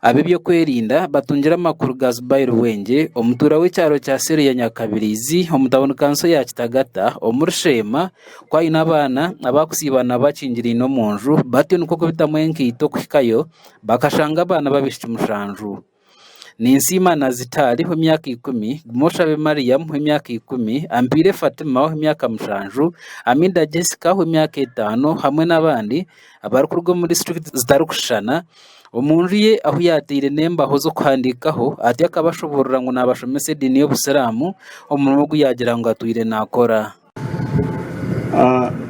Ab'ebyokwerinda batungire amakuru ga Zubair Bwengye, omutuura w'ekyaro kya Seru ya Nyakabirizi omu tauni kanso ya Kitagata omuri Sheema ku aine abaana abakusiiba nabo akingiriine omu nju batyo nikwo kubitamu enkaito kuhikayo bakashanga abaana b'abaishiki mushanju. Ninsiima Nazitari ow'emyaka ikumi, Gumoshabe Mariam ow'emyaka ikumi, Ampiire Fatima ow'emyaka mushanju, Amida Jessica ow'emyaka etaano hamwe n'abandi abarikuruga omu disiturikiti zitarikushushana omu nju ye ahu yaateire n'embaho z'okuhandiikaho atyo akabashoboorora ngu naabashomesa ediini y'obusiraamu omurimo ogu yaagira ngu atwire naakora.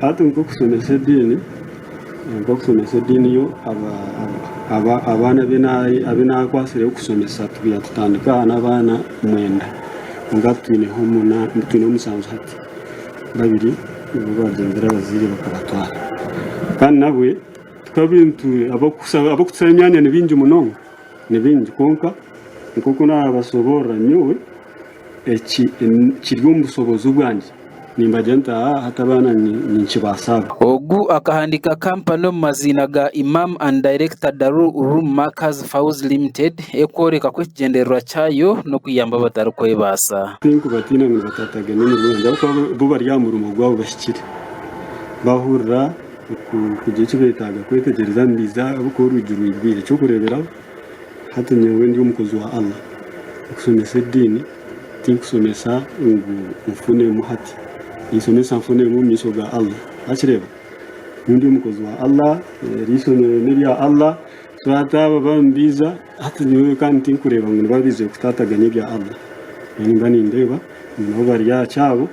Hati nk'okushomesa ediini, nk'okushomesa ediini yo abaana abu naakwatsireho kushomesa tutandika aha n'abaana mwenda kwonka hati twineho mushanju hati, babiri nibo baagyenzire abazaire bakabatwara kandi nabwe abarikutushaba emyanya ni baingi munonga, ni baingi kwonka nk'oku naabashoboorora nyowe. Eki kiri omu bushobozi bwangye. Nimbagira nti, Aa, hati abaana ninkibaasa abo. Ogu akahandiika kampani omu maziina ga Imam and Director Darul Uloom Markaz Fauz Limited erikworeka ku ekigyendererwa kyayo n'okuyamba abatarikwebaasa. Tinkubatiina ngu nibatatagana emirimo yangye ahabw'okuba bo bari aha murimo gwabo bahikire. Baahurira kugira eki beetaaga kwetegyereza nibaija ahabw'okuba orwigi rwigwire. Eky'okureeberaho. Hati nyowe ndi omukozi wa Allah, okushomesa ediini tinkusomesa ngu nfunemu hati, ninsomesa nfunemu omu maisho ga Allah. Wakireeba? Nyowe ndi omukozi wa Allah, eri ishomero nerya Allah, so hati abo ababa nibaija hati nyowe kandi tinkureeba ngu nibaba baizire kutaataganya ebya Allah. Nyowe nimba nindeeba ngu nabo bari aha kyabo.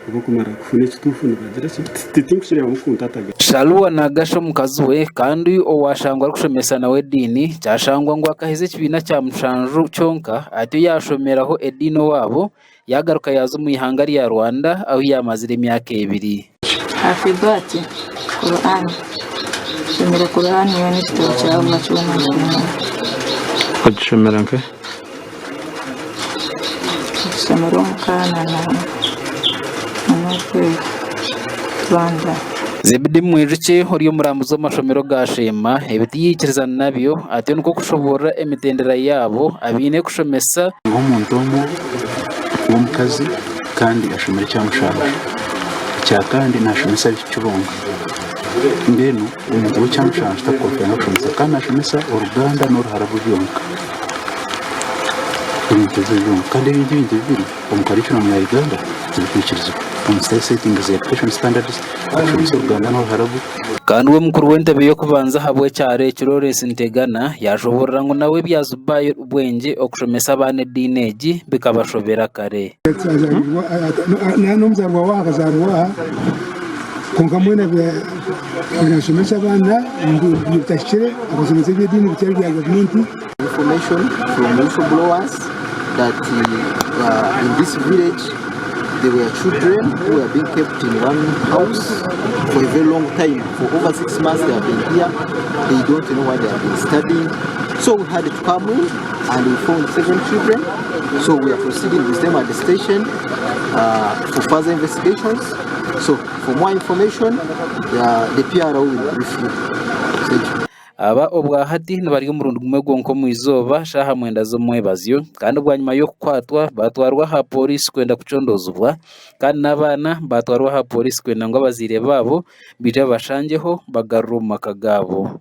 Ahabw'okumara kufuna ekituufu nibagira ki? Tinkukireebamu kuntatagana. Shaluwa naagasha omukazi we kandi owaashangwa arikushomesa nawe ediini kyashangwa ngu akaheza ekibiina kya mushanju kyonka atyo yaashomeraho ediini owaabo yaagaruka yaaza omu ihanga rya Rwanda ahu yaamazire emyaka ebiri. Hafidhat Quran, Shomera Quran yoona ekitabo kya Allah kyona nkishomera. Ogishomera nkahi? Ekishomera omuka na n'okwega Rwanda. Zebidi Mwijukye ori omurambuzi w'amashomero ga Sheema ebi tiyaikiriza nabyo atyo nikwo kushoboorora emitendera yaabo abaine kushomesa. Nk'omuntu omwe w'omukazi kandi ashomire ekya mushanju, ekya kandi nashomesa abaishiki bonka. Mbwenu omuntu w'ekya mushanju tarikukwata kushomesa kandi nashomesa oruganda n'oruharabu byonka. Ebintu ebyo byonka kandi ebindi ebintu bibiri omu curriculum ya Uganda tibikwikirizibwa omu settings za education standards okushomesa oruganda n'oruharabu. Kandi we mukuru w'entebe y'okubanza ahabw'ekyaro eki Lawrence Ntegana yashoborora ngu nawe ebya Zubair Bwengye okushomesa abaana ediini egi bikabashobera kare. N'omuzaarwa waaha akazaarwa aha kwonka mbwenu nashomesa abaana ebitahikire akashomesa eby'ediini bitari bya gavumenti. Information from whistle blowers that in this village there were children who were being kept in one house for a very long time for over 6 months they have been here they don't know what they have been studying so we had to come in and we found 7 children so we are proceeding with them at the station for further investigations so for more information the PRO will brief you. Thank you. Aba obwahati nibarya omurundi gumwe gwonka omu izooba shaaha mwenda z'omwebazyo kandi bwanyima y'okukwatwa batwarwa aha pooriisi kwenda kucondoozibwa kandi n'abaana batwarwa aha pooriisi kwenda ngu abazaire baabo baije babashangyeho bagarurwe omu maka gaabo.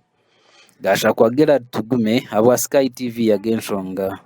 Gashakwa Gerald Tugume ahabwa Sky TV ag'enshonga.